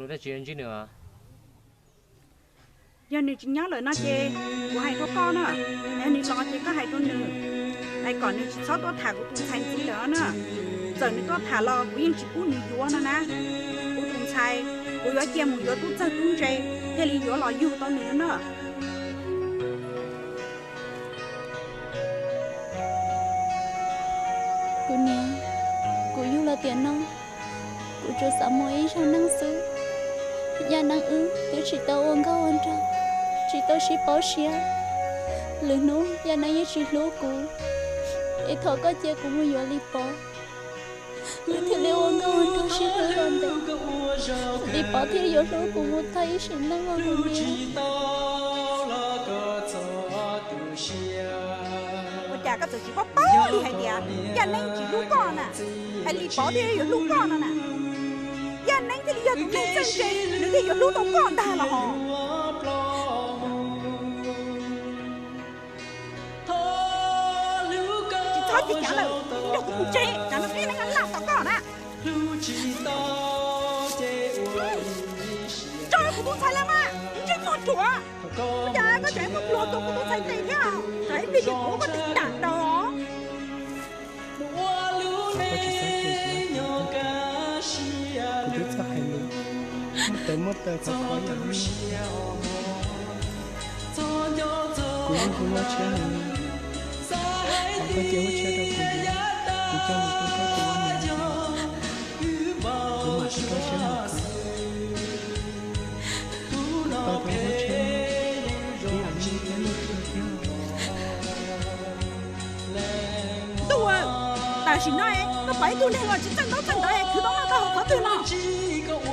Ntsib nws. Yog nws tsis nyob lawm no ces kuv hais rau koj na, yog nws los ces koj hais rau nws, hais kom nws tsis txhob tuaj tham kuv tus ntxhais ntxiv lawm na. Txawm nws tuaj tham los kuv yeej tsis pub nws yuav no na. Kuv tus ntxhais, kuv yuav cia mus yuav tub txawj tub ntse thiaj li yuav los yug tau nws na. Kuv niam, kuv yug los tiam no, kuv tsuas xav muaj ib zaug neej xwb. Yaj Neeb wb twb tsis tau ua nkauj ua nraug, tsis tau sib pauv siab. Lwm hnub Yaj Neeb yeej tsis hlub kuv, es thov koj cia kuv mus yuav Lis Pov, wb thiaj li ua nkauj ua nraug sib hlub los ntev. Lis Pov thiaj yuav hlub kuv mus tag ib sim neej os kuv niam. Ua cas koj txawm tsis paub paub li hais tias Yaj Neeb tsis hlub koj na, es Lis Pov thiaj yuav hlub koj no na? Yaj Neeb thiaj li yog tus neeg txawj ntse, nws thiaj yuav hlub tau koj ntag los hos. Tsis txhob cia cav lawm, nrog kuv mus tsev, tsam no peb neeg laj tom koj na. Tso kuv tus ntxhais los mas, ntsej muag ruam. Ua cas koj tseem muab pluag tua kuv tus ntxhais tes thiab? Tsam ib pliag ces kuv ua koj tes dam daus. Koj tsis txhob cem kuv, kuv twb txawj hais lus, muaj taw muaj taw khov kho ib yam li. Kuv yeej hu lub tshiab heev li, thov koj cia lub tshiab rau kuv yuav, kuv coj lus rau koj tus ua niam, kuv mam rau siab mus khwv. Kuv tau tau lub tshiab ib yam li peb lub tshiab thiab. Ntuj, tam sim no koj pom ib tug neeg los tsis txawj ntaub txawj ntawv es khwv tau noj tau haus qhov twg no?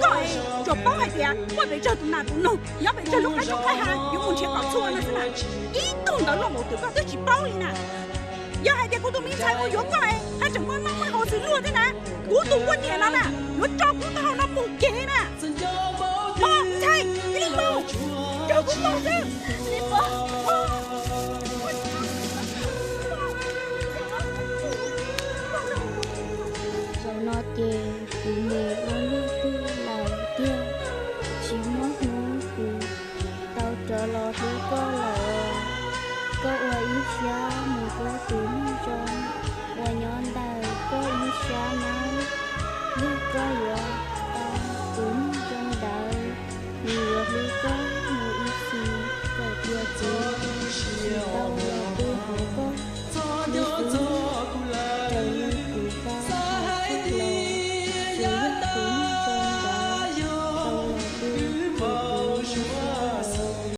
Koj es tsuas paub hais tias muaj pes tsawg tus nas tus noog nyob pes tsawg lub qab tsoob qab hav yuav mus nrhiav kom txhua no xwb na. Ib tug ntawv loj npaum twg koj twb tsis paub li na. Yog hais tias kuv tus me ntxhais mus yuav koj es haj tseem muaj noj muaj haus xws luag thiab na, kuv tus ua niam no na yuav tso kuv taub hau no mus kev na. Ntxhais, cia li mus, nrog kuv mus xwb. Zaum no ces kuv mus ua luaj twg lawm tiag, tsis muaj hnub kuv tau rov los hlub koj lawm. Koj ua ib siab mus hlub tus neeg zoo uas nyob ntawm koj ib sab nawb. Yog koj yuav